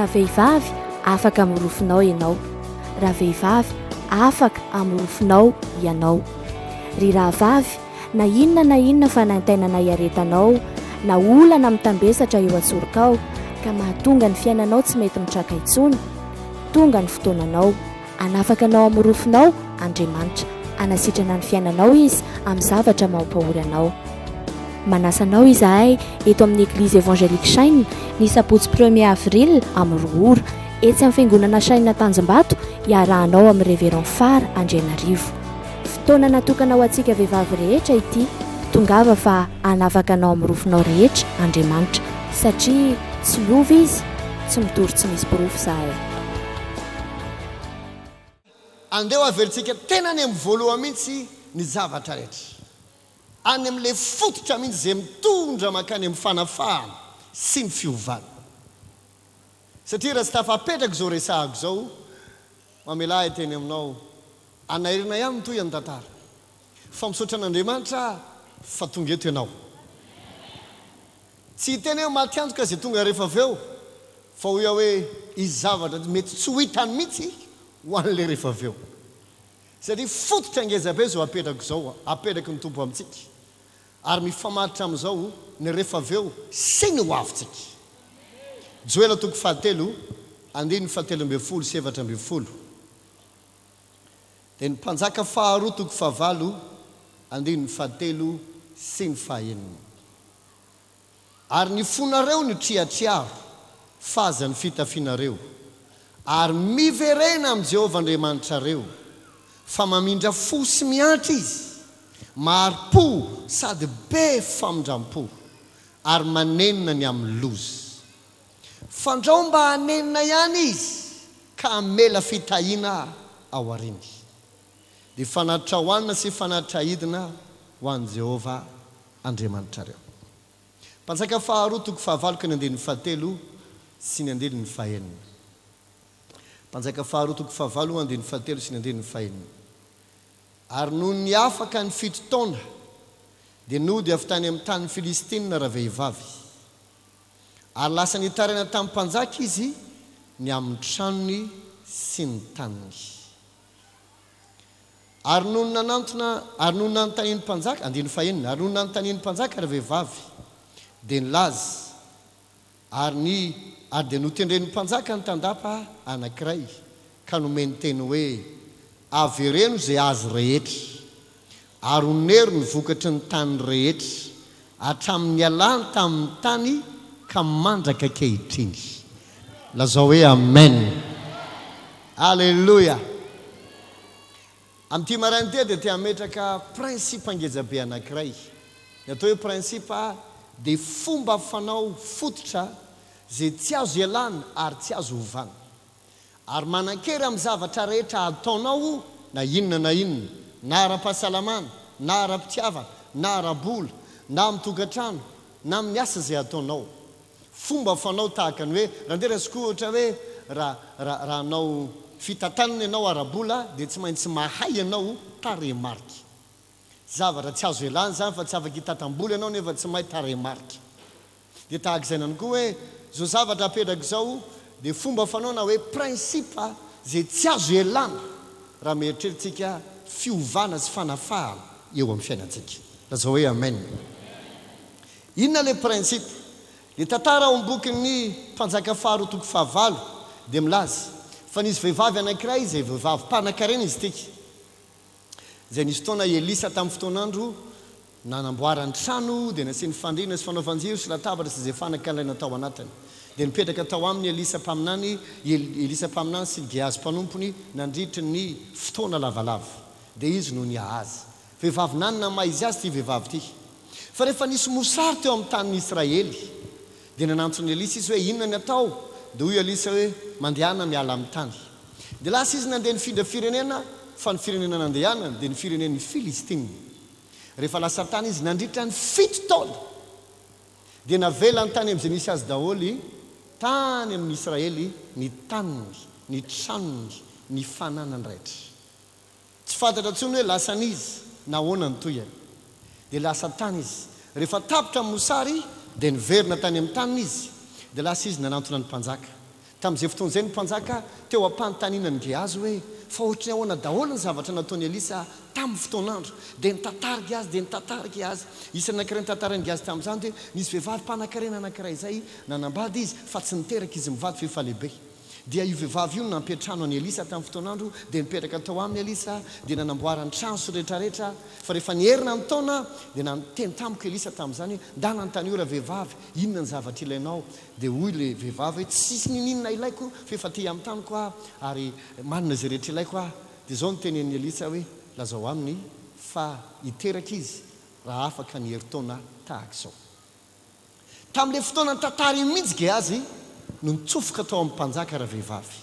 Ravehivavy, afaka amin'ny rofinao ianao. Ravehivavy, afaka amin'ny rofinao ianao. Ry rahavavy, na inona na inona fanaintainana iaretanao, na olana mitambesatra eo an-tsorokao, ka mahatonga ny fiainanao tsy mety mitraka intsony, tonga ny fotoananao. Hanafaka anao amin'ny rofinao Andriamanitra. Hanasitrana ny fiainanao Izy amin'ny zavatra mampahory anao. Manasa anao izahay eto amin'ny Eglise Evangelique Shine ny sabotsy premier avril amin'ny 2 ora, etsy amin'ny Fiangonana Shine Tanjombato, iarahanao amin'ny Révérend Fara Andrianarivo. Fotoana natokana ho antsika vehivavy rehetra ity. Tongava fa hanafaka anao amin'ny rofinao rehetra Andriamanitra, satria tsy lova Izy, tsy mitory tsy misy porofo izahay. Andeha ho averintsika tena any amin'ny voalohany mihitsy ny zavatra rehetra. Any amin'ilay fototra mihitsy izay mitondra mankany amin'ny fanafahana sy ny fiovana. Satria raha tsy tafapetraka izao resahako izao, mamelà ahy hiteny aminao, anairina ihany ny tohiny tantara. Fa misaotra an'Andriamanitra aho fa tonga eto ianao. Tsy hiteny hoe maty antoka izay tonga rehefa avy eo, fa hoy aho hoe hisy zavatra mety tsy ho hitany mihitsy ho an'ilay rehefa avy eo. Satria fototra ngezabe izao apetrako izao, apetraky ny Tompo amintsika, ary mifamaritra amin'izao ny rehefa avy eo sy ny ho avintsika. Joela toko fahatelo, andininy fahatelo ambin'ny folo sy 14. Dia ny Mpanjaka faharoa toko fahavalo, andininy fahatelo sy ny fahenina. Ary ny fonareo no triatriaro, fa aza ny fitafianareo. Ary miverena amin'i Jehovah Andriamanitrareo, fa mamindra fo sy miantra Izy, mahari-po sady be famindram-po, ary manenina ny amin'ny loza. Fandrao mba hanenina ihany Izy, ka hamela fitahiana ao aoriany. Dia fanatitra hohanina sy fanatitra aidina ho an'i Jehovah Andriamanitrareo. Mpanjaka faharoa toko fahavalo ka ny andininy fahatelo sy ny andininy fahenina. Mpanjaka faharoa toko fahavalo andininy fahatelo sy ny andininy fahenina. Ary nony afaka ny fito taona, dia nody avy tany amin'ny tanin'ny Filistina ravehivavy. Ary lasa nitaraina tamin'ny mpanjaka izy ny amin'ny tranony sy ny taniny. Ary nony nanantona, ary nony nanontanian'ny mpanjaka, andininy fahenina, ary nony nanontanian'ny mpanjaka ravehivavy, dia nilaza, ary ny, ary dia notendren'ny mpanjaka ny tandapa anankiray, ka nomeny teny hoe, Avereno izay azy rehetra, ary onero ny vokatry ny tany rehetra, hatramin'ny nialany tamin'ny tany ka mandraka ankehitriny. Lazao hoe Amen. Aleloia. Amin'ity maraina ity aho dia te hametraka principe ngezabe anankiray. Ny atao hoe principe dia fomba fanao fototra izay tsy azo ialana ary tsy azo ovana. Ary manan-kery amin'ny zavatra rehetra ataonao na inona na inona, na ara-pahasalamana, na ara-pitiavana, na ara-bola, na amin'ny tokantrano, na amin'ny asa izay ataonao. Fomba fanao tahaka ny hoe, raha ndeha raisiko ohatra hoe raha raha raha hanao fitantanana ianao ara-bola dia tsy maintsy mahay ianao tarehimarika. Zavatra tsy azo ialana izany fa tsy afaka hitantam-bola ianao nefa tsy mahay tarehimarika. Dia tahaka izay ihany koa hoe izao zavatra apetraka izao dia fomba fanao na hoe principe izay tsy azo ialana raha mieritreritsika fiovana sy fanafahana eo amin'ny fiainantsika. Lazao hoe Amen. Inona ilay principe? Ny tantara ao amin'ny bokin'ny Mpanjaka faharoa toko fahavalo dia milaza fa nisy vehivavy anankiray izay vehivavy mpanankarena izy ity, izay nisy fotoana i Elisa tamin'ny fotoan'andro nanamboarany trano dia nasiany fandriana sy fanaovan-jiro sy latabatra sy izay fanaka nilaina tao anatiny. Dia nipetraka tao aminy Elisa mpaminany, i Elisa mpaminany sy ny Gehazy mpanompony nandritry ny fotoana lavalava. Dia izy no niaha azy. Vehivavy nanana ny maha izy azy ity vehivavy ity. Fa rehefa nisy mosary teo amin'ny tanin'i Israely, dia nanantso an'i Elisa izy hoe, Inona ny atao? Dia hoy Elisa hoe, Mandehana miala amin'ny tany. Dia lasa izy nandeha nifindra firenena, fa ny firenena nandehanany dia ny firenen'ny Filistina. Rehefa lasa tany izy nandritra ny fito taona, dia navelany tany amin'izay nisy azy daholo tany amin'ny Israely ny taniny, ny tranony, ny fananany rehetra. Tsy fantatra intsony hoe lasan'iza na ahoana ny tohiny. Dia lasa tany izy. Rehefa tapitra ny mosary dia niverina tany amin'ny taniny izy. Dia lasa izy nanantona ny mpanjaka. Tamin'izay fotoana izay ny mpanjaka teo am-panontaniana an'i Gehazy hoe, Fa ohatry ny ahoana daholo ny zavatra nataon'i Elisa tamin'ny fotoan'andro? Dia nitantara Gehazy, dia nitantara Gehazy. Isan'ny anankiray notantarain'i Gehazy tamin'izany dia nisy vehivavy mpanankarena anankiray izay nanambady izy, fa tsy niteraka izy mivady fa efa lehibe. Dia io vehivavy io no nampiantrano an'i Elisa tamin'ny fotoan'andro, dia nipetraka tao aminy Elisa, dia nanamboarany trano sy rehetrarehetra. Fa rehefa niherina ny taona, dia niteny tamiko Elisa tamin'izany hoe, Ndana anontanio ravehivavy, inona ny zavatra ilainao? Dia hoy ilay vehivavy hoe, Tsisy n'inon'inona ilaiko, fa efa aty amin'ny taniko aho, ary manana izay rehetra ilaiko aho. Dia izao no tenenin'i Elisa hoe, Lazao aminy fa hiteraka izy raha afaka ny herintaona tahaka izao. Tamin'ilay fotoana nitantara iny mihitsy Gehazy no nitsofoka tao amin'ny mpanjaka ravehivavy.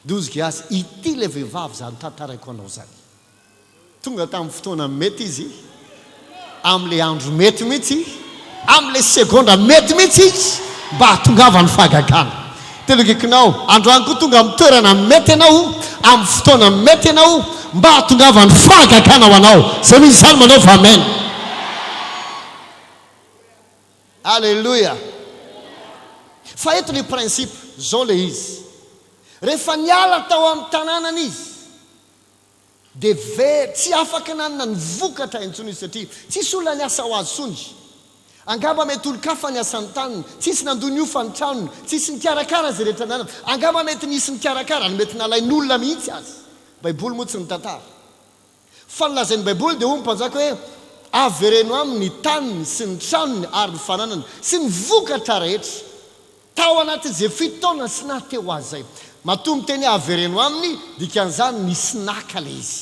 Dia hozy Gehazy, Ity ilay vehivavy izany tantaraiko anao izany. Tonga tamin'ny fotoana mety izy, amin'ilay andro mety mihitsy, amin'ilay segondra mety mihitsy izy mba hahatongavan'ny fahagagana. Telo-gekinao, androany koa tonga amin'ny toerana mety ianao, amin'ny fotoana mety ianao mba hahatongavan'ny fahagagana ho anao. Izay mino izany manaova amen. Alléluia! Fa eto le principe, zao le izy. Rehefa niala tao amin'ny tanànany izy, dia very, tsy afaka nanana ny vokatra intsony izy satria tsisy olona niasa ho azy intsony. Angamba mety olon-kafa niasa ny taniny, tsisy nandoa ny hofan'ny tranony, tsisy nikarakara izay rehetra nanana. Angamba mety nisy nikarakara ary mety nalain'olona mihitsy aza. Baiboly moa tsy mitantara. Fa ny lazain'ny Baiboly dia hoy ny mpanjaka hoe, Avereno aminy ny taniny sy ny tranony ary ny fananany sy ny vokatra rehetra. Tao anatin'izay fito taona sy naha teo azy izay. Matoa miteny hoe avereno aminy, dikan'izany nisy naka ilay izy.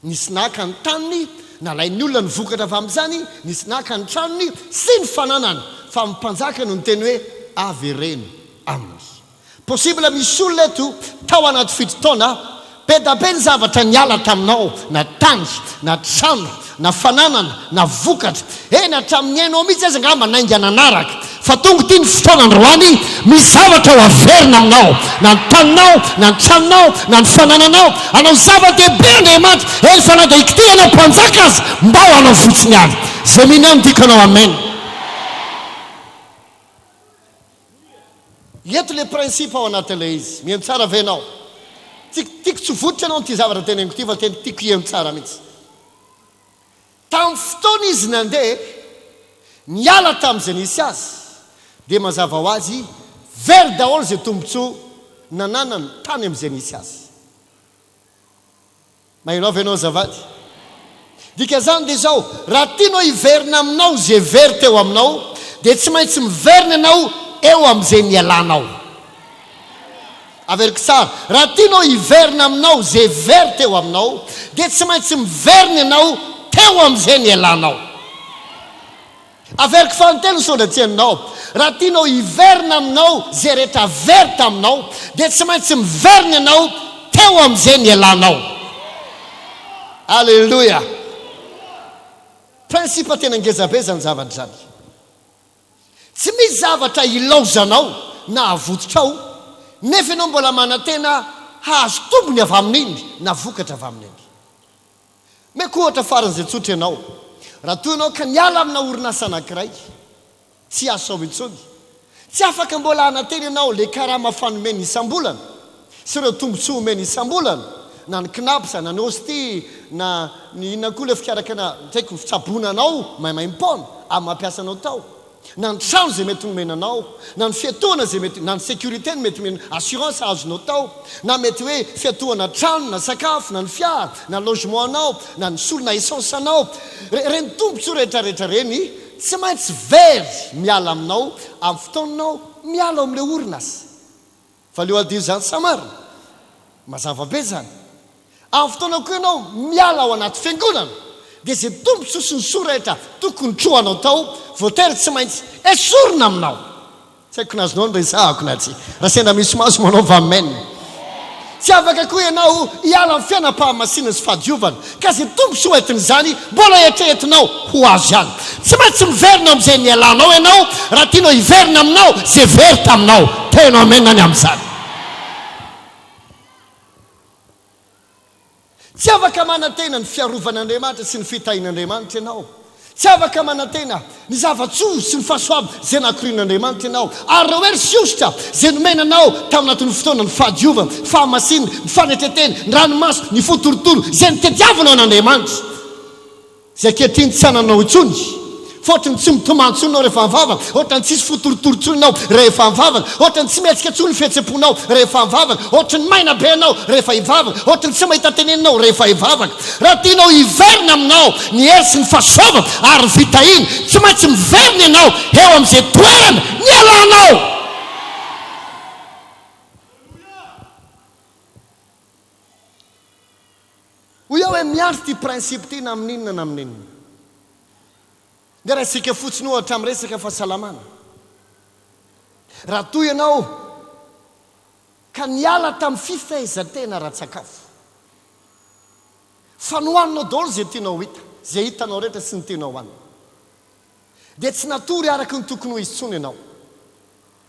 Nisy naka ny taniny, nalain'ny olona ny vokatra avy amin'izany, nisy naka ny tranony sy ny fananany. Fa ny mpanjaka no niteny hoe avereno aminy. Possible misy olona eto tao anaty fito taona, be da be ny zavatra niala taminao, na tany, na trano, na fananana, na vokatra, eny hatramin'ny ainao mihitsy aza angamba nainga nanaraka, fa tonga ity ny fotoana androany, misy zavatra ho averina aminao, na ny taninao, na ny tranonao, na ny fanananao, hanao zava-dehibe Andriamanitra, eny fa na dia hikitihana mpanjaka aza, mba ho anao fotsiny ihany. Izay mino ahy midika hanao Amen. Eto le principe ao anatin'ilay izy. Mihaino tsara ve ianao? Tiako, tiako tsy vototra ianao amin'ity zavatra teneniko ity fa tena tiako hihaino tsara mihitsy. Tamin'ny fotoana izy nandeha, niala tamin'izay nisy azy, dia mazava ho azy, very daholo izay tombontsoa nananany tany amin'izay nisy azy. Maheno ahy ve ianao azafady? Dikan'izany dia izao, raha tianao hiverina aminao izay very teo aminao, dia tsy maintsy miverina ianao eo amin'izay nialanao. Averiko tsara, raha tianao hiverina aminao izay very teo aminao, dia tsy maintsy miverina ianao teo amin'izay nialanao. Averiko fanintelony sao ndra tsy henonao, raha tianao hiverina aminao izay rehetra very taminao dia tsy maintsy miverina ianao teo amin'izay nialanao. Aleloia! Principe tena ngeza be izany zavatra izany. Tsy misy zavatra ilaozanao na avototrao nefa ianao mbola manantena hahazo tombony avy amin'iny na vokatra avy amin'iny. Omeko ohatra faran'izay tsotra ianao. Raha toa ianao ka niala amina orinasa anankiray, tsy hiasa ao intsony, tsy afaka mbola hanantena ianao ilay karama fanomeny isam-bolana sy ireo tombontsoa omeny isam-bolana, na ny Cnaps, na ny Ostie, na ny inona koa ilay fikarakana, tsy haiko, fitsaboana anao maimaim-poana amin'ny mampiasa anao tao. na ny trano izay mety nomena anao, na ny fiatohana izay mety, na ny sécurité no mety omena, assurance azonao tao, na mety hoe fiatohana trano na sakafo, na ny fiara, na logement anao, na ny solona essence anao, ireny tombontsoa rehetra rehetra ireny tsy maintsy very miala aminao amin'ny fotoananao miala ao amin'ilay orinasa. Valio hadio izany sa marina? Mazava be izany. Amin'ny fotoana koa ianao miala ao anaty fiangonana dia izay tombontsoa sy ny soa rehetra tokony trohanao tao voatery tsy maintsy esorina aminao. Tsy haiko na azonao ny resahako na tsia. Raha sendra misy maso manaova amen. Tsy afaka koa ianao hiala amin'ny fiainam-pahamasinana sy fahadiovana ka izay tombontsoa entin'izany mbola eritreretinao ho azo ihany. Tsy maintsy miverina amin'izay nialanao ianao raha tianao hiverina aminao izay very taminao. Teno amen ny amin'izany. Tsy afaka manantena ny fiarovan'Andriamanitra sy ny fitahian'Andriamanitra ianao. Tsy afaka manantena ny zava-tsoa sy ny fahasoavana izay nakorin'Andriamanitra ianao, ary ireo hery sy hosotra izay nomena anao tao anatin'ny fotoana ny fahadiovana, ny fahamasinana, ny fanetren-tena, ny ranomaso, ny fo torotoro, izay nitediavanao an'Andriamanitra. Izay ankehitriny tsy ananao intsony. Fa ohatran'ny tsy mitomany intsony ianao rehefa mivavaka, ohatran'ny tsisy fo torotoro intsony ianao rehefa mivavaka, ohatran'ny tsy mihetsika intsony ny fihetsem-ponao rehefa mivavaka, ohatran'ny maina be ianao rehefa hivavaka, ohatran'ny tsy mahita tenenina ianao rehefa hivavaka. Raha tianao hiverina aminao ny hery sy ny fahasoavana ary ny fitahiana, tsy maintsy miverina ianao eo amin'izay toerana nialanao. Hoy aho hoe miandry ity principe ity na amin'inona na amin'inona. Ndeha raisika fotsiny ohatra amin'ny resaka fahasalamana. Raha toa ianao ka niala tamin'ny fifehezan-tena ara-tsakafo, fa nohaninao daholo izay tianao ho hita, izay hitanao rehetra sy ny tianao hohanina, dia tsy natory araka ny tokony ho izy intsony ianao.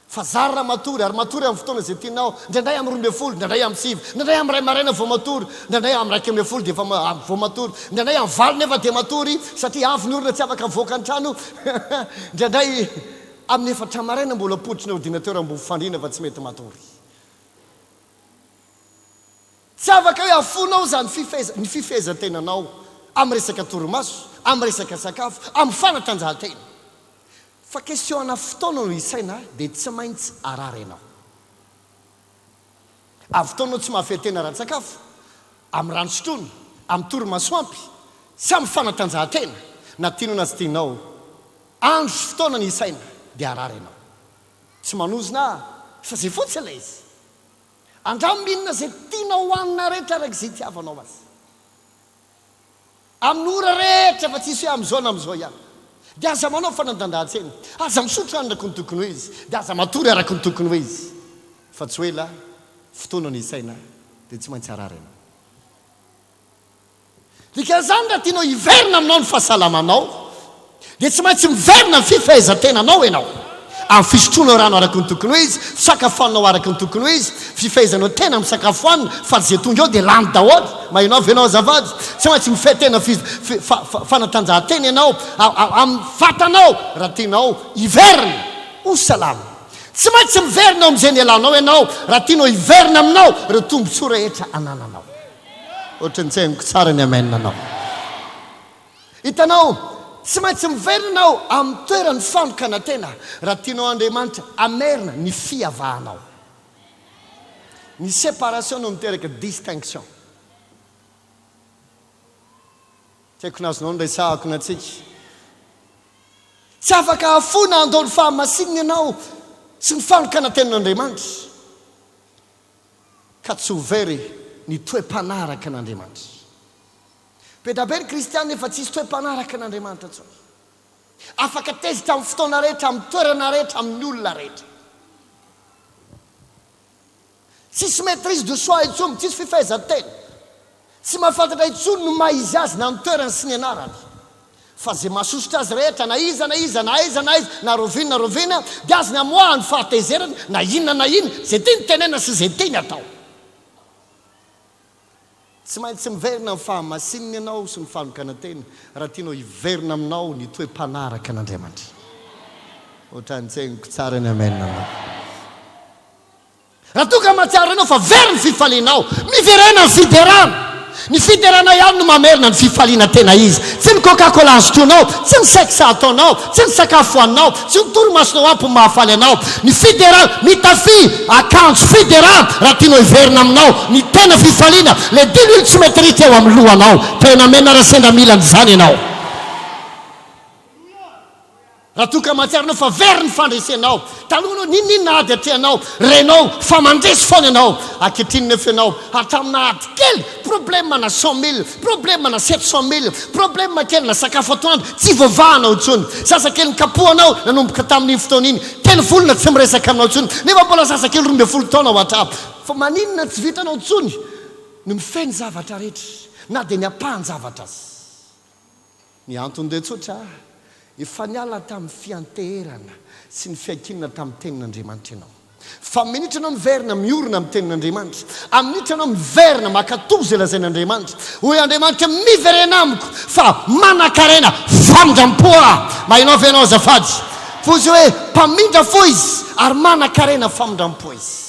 Fa zary raha matory, ary matory amin'ny fotoana izay tianao, indraindray amin'ny 12, indraindray amin'ny sivy, indraindray amin'ny iray maraina vao matory, indraindray amin'ny 11 dia efa vao matory, indraindray amin'ny valo nefa dia matory satria avy ny orana tsy afaka mivoaka ny trano, indraindray amin'ny efatra maraina mbola potry ny ordinateur ambony fandriana fa tsy mety matory. Tsy afaka hoe afoinao izany fifeheza, ny fifehezan-tenanao amin'ny resaka torimaso, amin'ny resaka sakafo, amin'ny fanatanjahantena. Fa question ana fotoana no isaina dia tsy maintsy harary ianao. Avy fotoana anao tsy mahafehy tena ara-tsakafo, amin'ny rano sotroina, amin'ny torimaso ampy, sy amin'ny fanatanjahantena, na tianao na tsy tianao, andro sy fotoana ny isaina dia harary ianao. Tsy manozona aho fa zay fotsiny ilay izy. Andramo mihinana izay tianao hohanina rehetra araka izay itiavanao azy. Amin'ny ora rehetra fa tsisy hoe amin'izao na amin'izao ihany. Dia aza manao fanandandahan-tsena. Aza misotro rano araka ny tokony ho izy. Dia aza matory araka ny tokony ho izy. Fa tsy ho ela, fotoana no isaina, dia tsy maintsy harary ianao. Dikan'izany raha tianao hiverina aminao ny fahasalamanao dia tsy maintsy miverina amin'ny fifehezan-tenanao ianao. Amin'ny fisotroanao rano araka ny tokony ho izy, fisakafoanao araka ny tokony ho izy, fifehezanao tena amin'ny sakafo hohanina fa izay tonga eo dia lany daholo. Maheno ahy ve ianao azafady? Tsy maintsy mifehy tena fanatanjahantena ianao amin'ny vatanao raha tianao hiverina ho salama. Tsy maintsy miverina ao amin'izay nialanao ianao raha tianao hiverina aminao ireo tombontsoa rehetra anananao. Ohatran'ny tsy hainoko tsara ny amen anao. Hitanao, tsy maintsy miverina ianao amin'ny toeran'ny fanokanan-tena raha tianao Andriamanitra hamerina ny fiavahanao. Ny séparation no miteraka distinction. Tsy haiko na azonao ny resahako na tsika. Tsy afaka hahafoy na handao ny fahamasinana ianao sy ny fanokanan-tenan'Andriamanitra. Ka tsy ho very ny toe-panaraka an'Andriamanitra. Be da be ny kristiana efa tsisy toe-panaraka an'Andriamanitra intsony. Afaka tezitra amin'ny fotoana rehetra, amin'ny toerana rehetra, amin'ny olona rehetra. Tsisy maitrise de soi intsony, tsisy fifehezan-tena. Tsy mahafantatra intsony ny maha izy azy na ny toerany sy ny anarany. Fa izay mahasosotra azy rehetra, na iza na iza, na aiza na aiza, na rahoviana na rahoviana, dia azony amoahany fahatezerana, na inona na inona, izay tiany tenenina sy izay tiany atao. Tsy maintsy miverina amin'ny fahamasinana ianao sy ny fanokanan-tena, raha tianao hiverina aminao ny toe-panahy araka an'Andriamanitra. Ohatran'ny tsy henoko tsara ny amen anao. Raha toa ka mahatsiaro ianao fa very ny fifalianao, miverena ny fiderana. Ny fiderana ihany no mamerina ny fifaliana tena izy. Tsy ny coca cola sotroinao, tsy ny sexe ataonao, tsy ny sakafo hohaninao, tsy ny torimasonao ampy no mahafaly anao. Ny fiderana, mitafia akanjo fiderana raha tianao hiverina aminao ny tena fifaliana, le diloilo tsy mety ritra eo amin'ny lohanao. Tena amena raha sendra mila an'izany ianao. Raha toa ka mahatsiaro anao fa very ny fandresenao, taloha anao n'inon'inona ady atrehanao, renao fa mandresy foana ianao, ankehitriny nefa ianao hatramina ady kely, problème na 100 mille, problème na 700 mille, problème kely na sakafo atoandro, tsy voavahanao intsony, zazakely nikapohanao nanomboka tamin'iny fotoana iny, telo volana tsy miresaka aminao intsony, nefa mbola zazakely 12 taona ho hatrany, fa maninona tsy vitanao intsony ny mifehy ny zavatra rehetra na dia ny ampahan-javatra aza. Ny antony dia tsotra, efa niala tamin'ny fianteherana sy ny fiankinana tamin'ny Tenin'Andriamanitra ianao. Fa minitra ianao miverina miorina amin'ny tenin'Andriamanitra, amin'ny minitra ianao miverina mankatò izay lazain'Andriamanitra, hoy Andriamanitra, miverena amiko fa manankarena famindram-po aho. Mahinao ve ianao azafady? Fa hoy izy hoe, mpamindra fo izy ary manankarena famindram-po izy.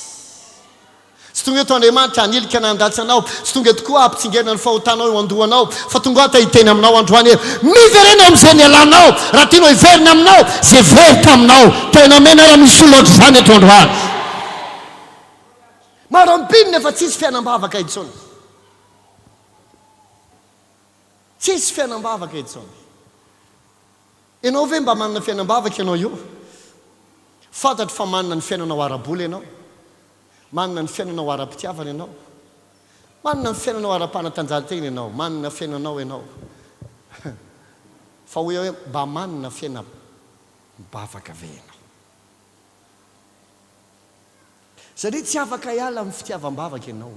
Tsy tonga eto Andriamanitra hanilika na handatsa anao, tsy tonga eto koa hampitsingerina ny fahotanao eo an-dohanao, fa tonga ato hiteny aminao androany hoe, Miverena eo amin'izay nialanao, raha tianao hiverina aminao izay very taminao. Tena amena raha misy olona ohatr'izany eto androany. Maro amin'ny mpino nefa tsisy fiainam-bavaka intsony. Tsisy fiainam-bavaka intsony. Ianao ve mba manana fiainam-bavaka ianao io? Fantatro fa manana ny fiainanao ara-bola ianao. Manana ny fiainanao ara-pitiavana ianao. Manana ny fiainanao ara-panatanjahantena ianao. Manana fiainanao ianao. Fa hoy aho hoe mba manana fiainam-bavaka ve ianao? Satria tsy afaka hiala amin'ny fitiavam-bavaka ianao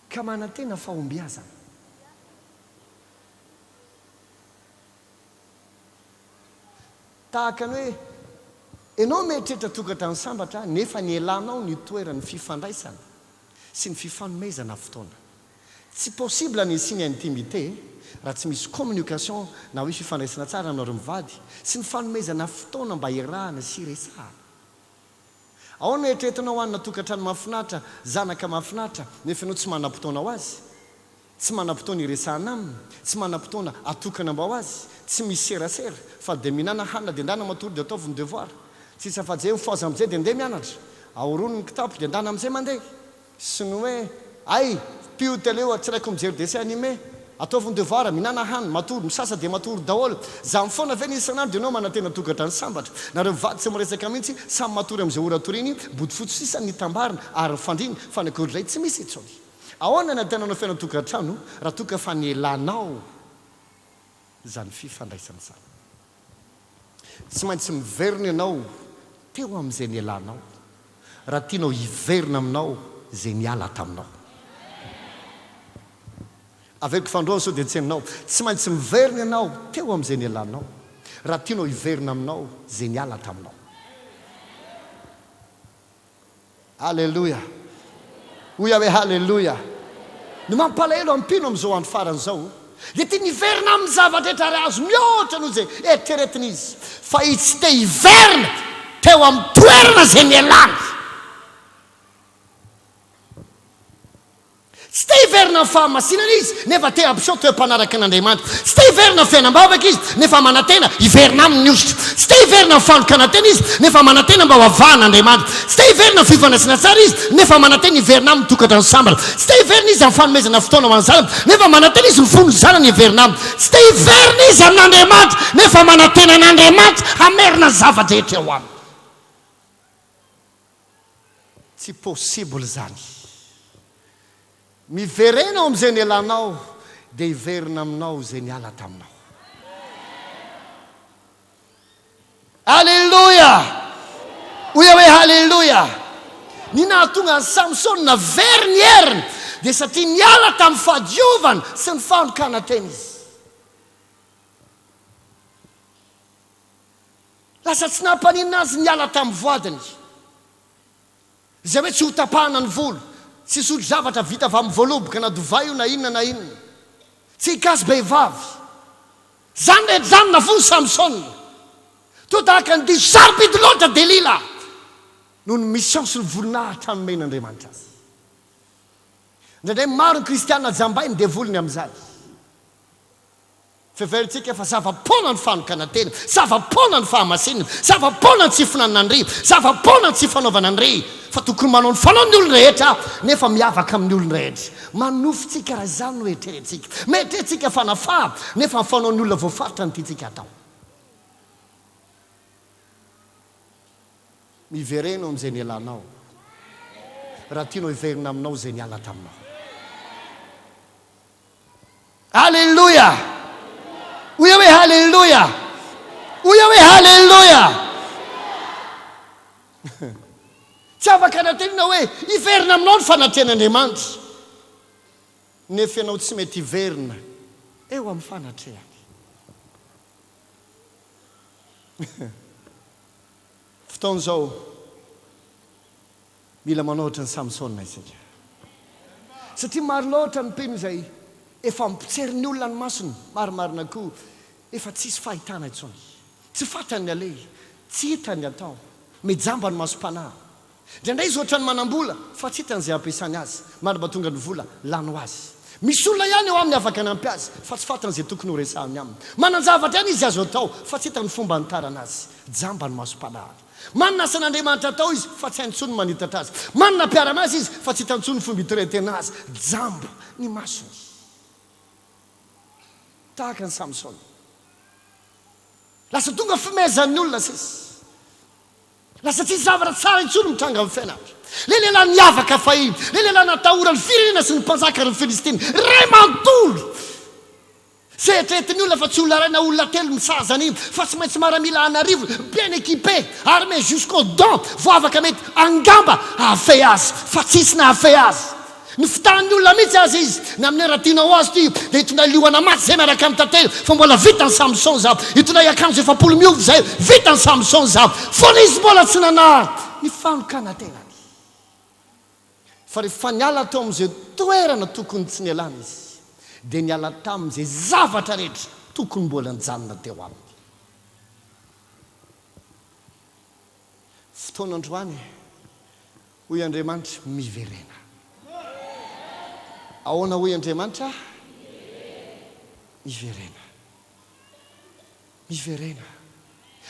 ka manantena fahombiazana. Tahaka ny hoe ianao mieritreritra tokantrano sambatra nefa nielanao ny toeran'ny fifandraisana sy ny fifanomezana fotoana. Tsy possible ny hisian'ny intimité raha tsy misy communication na hoe fifandraisana tsara aminareo mivady sy ny fanomezana fotoana mba hiarahana sy hiresahana. Ahoana no eritreretinao hanana tokantrano mahafinaritra, zanaka mahafinaritra nefa ianao tsy manam-potoana ho azy? Tsy manam-potoana hiresahana aminy, tsy manam-potoana atokana mba ho azy, tsy misy serasera fa dia mihinana hanina dia ndana matory dia ataovy ny devoir. Tsisy afa-jay mifohaza amizay dia ndeha mianatra. Ahorony ny kitapo dia ndana amizay mandeha. Sy ny hoe ay, pio tele oa, tsy raiko mijery dessin animé. Ataovy ny devoir, mihinana hanina, matory, misasa dia matory daholo. Zany foana ve ny isan'andro dia ianao manantena tokantrano sambatra. Nareo mivady tsy miresaka mihitsy, samy matory amizay ora atoriany, bodofotsy sisa ny tambarina ary ny fandriana fa ny ankoatr'izay tsy misy intsony. Ahoana ny antenanao fiainan-tokantrano raha toa ka fa nielanao izany fifandraisana izany? Tsy maintsy miverina ianao teo amin'izay nielanao raha tianao hiverina aminao izay niala taminao. Averiko fanindroany sao dia tsy henonao. Tsy maintsy miverina ianao teo amin'izay nielanao raha tianao hiverina aminao izay niala taminao. Aleloia! Hoy aho hoe Haleloia! Ny mampalahelo amin'ny mpino amin'izao andro farany izao dia tiany hiverina amin'ny zava-drehetra ary azo mihoatra noho izay eritreretina izy, fa izy tsy te hiverina teo amin'ny toerana izay nialany. Tsy te hiverina amin'ny fahamasinana izy, nefa te hampiseho toe-panaraka an'Andriamanitra. Tsy te hiverina amin'ny fiainam-bavaka izy, nefa manantena hiverina aminy ny hosotra. Tsy te hiverina amin'ny fanokanan-tena izy, nefa manantena mba ho avahan'Andriamanitra. Tsy te hiverina amin'ny fifandraisana tsara izy, nefa manantena hiverina aminy ny tokantrano sambatra. Tsy te hiverina izy amin'ny fanomezana fotoana ho an'ny zanany, nefa manantena izy ny fon'ny zanany hiverina aminy. Tsy te hiverina izy amin'Andriamanitra, nefa manantena an'Andriamanitra hamerina ny zava-drehetra eo aminy. Tsy possible izany. Miverena ao amin'izay nialanao dia hiverina aminao izay niala taminao. Alléluia! Hoy aho hoe Alléluia! Ny nahatonga an'i Samsona very ny heriny dia satria niala tamin'ny fahadiovana sy ny fanokanan-tena izy. Lasa tsy nampaninona azy ny niala tamin'ny voadiny. Izay hoe tsy hotapahana ny volo, tsy hisotro zavatra vita avy amin'ny voaloboka na divay io na inona na inona. Tsy hikasi-behivavy. Izany rehetra izany nafoin'i Samsona. Toa tahaka ny diso sarobidy loatra Delila noho ny mission sy ny voninahitra nomen'Andriamanitra azy. Indraindray maro ny kristiana jambain'ny devoly ny amin'izany. Fiheverintsika fa zava-poana ny fanokanan-tena, zava-poana ny fahamasinana, zava-poana ny tsy finanana ny riha, zava-poana ny tsy fanaovana ny riha, fa tokony manao ny fanaon'ny olon-drehetra nefa miavaka amin'ny olon-drehetra. Manofy tsika raha izany no eritreretintsika. Mieritreritsika fanafahana nefa ny fanaon'ny olona voafaritra no tiantsika hatao. Miverena ao amin'izay nialanao, raha tianao hiverina aminao izay niala taminao. Aleloia! Hoy aho hoe Haleloia! Hoy aho hoe Haleloia! Tsy afaka anantenina hoe hiverina aminao ny fanatrehan'Andriamanitra, nefa ianao tsy mety hiverina eo amin'ny fanatrehany. Fotoana izao. Mila manao ohatran'i Samsona isika. Satria maro loatra ny mpino izay efa mipotsery ny olona ny masony, marimarina koa efa tsisy fahitana intsony. Tsy fantany ny aleha, tsy hitany ny atao, mijamba ny masom-panahy. Indraindray izy ohatran'ny manam-bola fa tsy hitany izay hampiasany azy, mandra-mba tonga ny vola, lany ho azy. Misy olona ihany eo aminy afaka hanampy azy fa tsy fantany izay tokony horesahany aminy. Manan-javatra ihany izy azo atao fa tsy hitany ny fomba hanitarana azy. Jamba ny masom-panahiny. Manana asan'Andriamanitra atao izy fa tsy hainy intsony ny manitatra azy. Manana mpiara-miasa izy fa tsy hitany intsony ny fomba hitraitena azy. Jamba ny masony. Tahaka an'i Samsona. Lasa tonga fimehezan'ny olona sisa. Lasa tsisy zavatra tsara intsony mitranga amin'ny fiainany. Ilay lehilahy niavaka fahiny, ilay lehilahy natahoran'ny firenena sy ny mpanjaka ary ny Filistina iray manontolo. Tsy eritreretin'ny olona fa tsy olona iray na olona telo misaza an'iny fa tsy maintsy maramila an'arivony, bien équipé, armé jusqu'aux dents vao afaka mety angamba hahafehy azy fa tsisy nahafehy azy. Ny fitahan'ny olona mihitsy aza izy, ny amin'ny raha tianao ho azo ity dia hitondray liona maty izay miaraka amin'ny tantely fa mbola vitan'i Samson za, hitondray akanjo 40 miovy izay vitan'i Samson za, fony izy mbola tsy nanary ny fanokanan-tenany. Fa rehefa niala teo amin'izay toerana tokony tsy nialana izy, dia niala tamin'izay zavatra rehetra tokony mbola nijanona teo aminy. Fotoana androany, hoy Andriamanitra, miverena. Ahoana hoy Andriamanitra? Miverena. Miverena.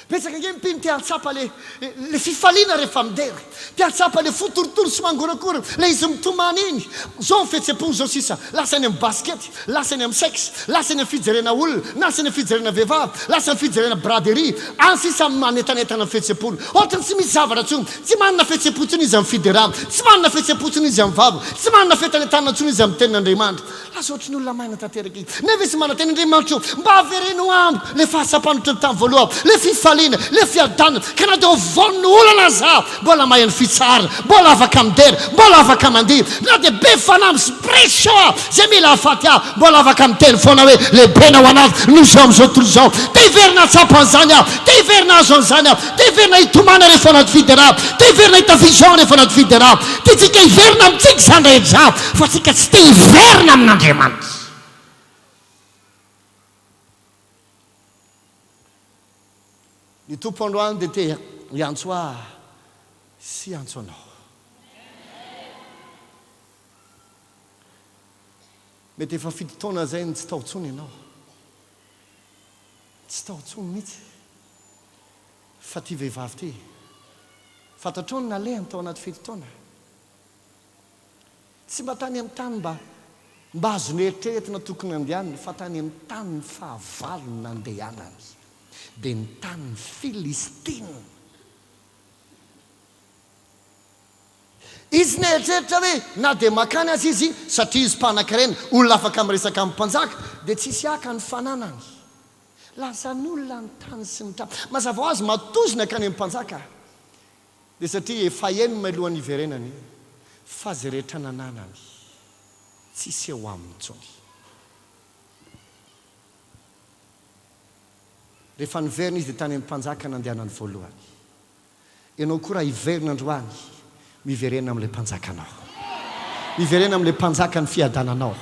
Betsaka ange ny mpino te hahatsapa le le fifaliana rehefa midera. Te hahatsapa le fo torotoro sy mangorakorana, le izy mitomany iny. Zao ny fihetsem-pony zao sisa, lasa any amin'ny basikety, lasa any amin'ny sexe, lasa any amin'ny fijerena olona, lasa any amin'ny fijerena vehivavy, lasa amin'ny fijerena braderie, any sisa manetanentana ny fihetsem-pony. Ohatran'ny tsy misy zavatra intsony. Tsy manana fihetsem-po intsony izy amin'ny fiderana, tsy manana fihetsem-po intsony izy amin'ny vavaka, tsy manana fientanentanana intsony izy amin'ny tenin'Andriamanitra. Lasa ohatry ny olona maina tanteraka izy. Nefa izy manantena, Andriamanitra ô, mba avereno amiko ilay fahatsapana ohatry ny tamin'ny voalohany, ilay fifaliana, ilay fiadanana, ka na dia ho voan'ny olana aza aho, mbola mahay ny fitsaharana, mbola afaka midera, mbola afaka mandihy, na dia be fanamby sy pression aho, izay mila hahafaty ahy, mbola afaka miteny foana hoe, Lehibe ny ao anatiko noho izao amin'izao tontolo izao. Te hiverina hahatsapa an'izany aho, te hiverina hahazo an'izany aho, te hiverina hitomany rehefa anaty fiderana, te hiverina hahita vision rehefa anaty fiderana. Tiantsika hiverina amintsika izany rehetra izany, fa tsika tsy te hiverina amin'Andriamanitra. Ny Tompo androany dia te hiantso ahy sy hiantso anao. Mety efa fito taona izay no tsy tao intsony ianao. Tsy tao intsony mihitsy. Fa ity vehivavy ity, fantatrao ny nalehany tao anaty fito taona? Tsy mba tany amin'ny tany mba mba azo neritreretina tokony handehanany fa tany amin'ny tanin'ny fahavalo no nandehanany, dia ny tanin'ny Filistina. Izy nieritreritra hoe na dia mankany aza izy, satria izy mpanankarena, olona afaka miresaka amin'ny mpanjaka, dia tsy hisy haka ny fananany. Lasan'olona ny tany sy ny trano. Mazava ho azy, matoa izy nankany amin'ny mpanjaka, dia satria efa heno mialohan'ny hiverenany fa izay rehetra nananany tsisy eo aminy intsony. Rehefa niverina izy dia tany amin'ny mpanjaka nandehanany voalohany. Ianao koa raha hiverina androany, miverena amin'ilay Mpanjakanao. Miverena amin'ilay Mpanjakan'ny fiadananao,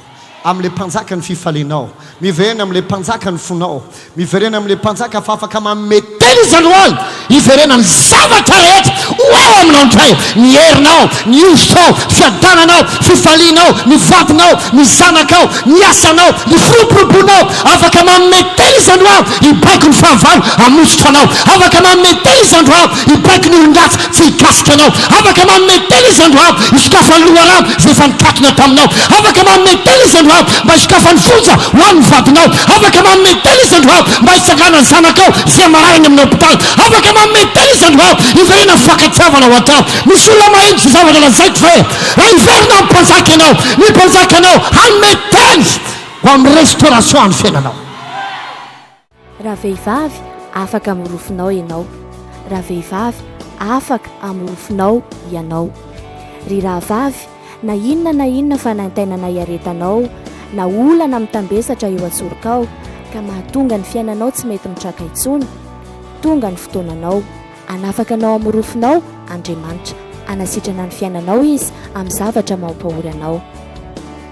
amin'ilay Mpanjakan'ny fifalianao. Miverena amin'ilay Mpanjakan'ny fonao. Miverena amin'ilay Mpanjaka fa afaka manome teny Izy androany hiverenan'ny zavatra rehetra ho ao aminao indray, ny herinao, ny hosotrao, fiadananao, fifalianao, ny vadinao, ny zanakao, ny asanao, ny firoborobonao. Afaka manome teny Izy androany hibaiko ny fahavalo hamosotra anao. Afaka manome teny Izy androany hibaiko ny olon-dratsy tsy hikasika anao. Afaka manome teny Izy androany hisokafan'ny loharano izay efa nikatona taminao. Afaka manome teny Izy androany mba hisokafan'ny fonja ho an'ny vadinao. Afaka manome teny Izy androany mba hitsanganan'ny zanakao izay marary any amin'ny hopitaly. Afaka manome teny Izy androany hiverenan'ny fankatiavana ao an-trano. Misy olona maheno izay zavatra lazaiko ve? Raha hiverina amin'ny mpanjaka ianao, ny mpanjakanao hanome teny ho amin'ny restauration an'ny fiainanao. Raha vehivavy, afaka amin'ny rofinao ianao. Raha vehivavy, afaka amin'ny rofinao ianao. Ry rahavavy, na inona na inona fanaintainana iaretanao, na olana mitambesatra eo an-tsorokao, ka mahatonga ny fiainanao tsy mety mitraka intsony, tonga ny fotoananao. Hanafaka anao amin'ny rofinao Andriamanitra. Hanasitrana ny fiainanao Izy amin'ny zavatra mampahory anao.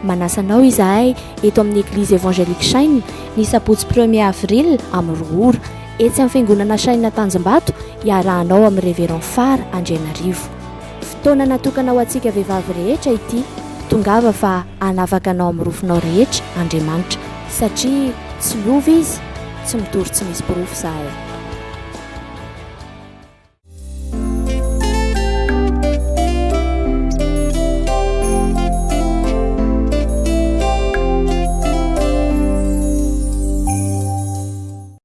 Manasa anao izahay eto amin'ny Eglise Evangelique Shine ny sabotsy premier avril amin'ny roa ora, etsy amin'ny Fiangonana Shine Tanjombato hiarahanao amin'ny Révérend Fara Andrianarivo. Fotoana natokana ho antsika vehivavy rehetra ity, tongava fa hanafaka anao amin'ny rofinao rehetra Andriamanitra, satria tsy lova Izy, tsy mitory tsy misy porofo izahay.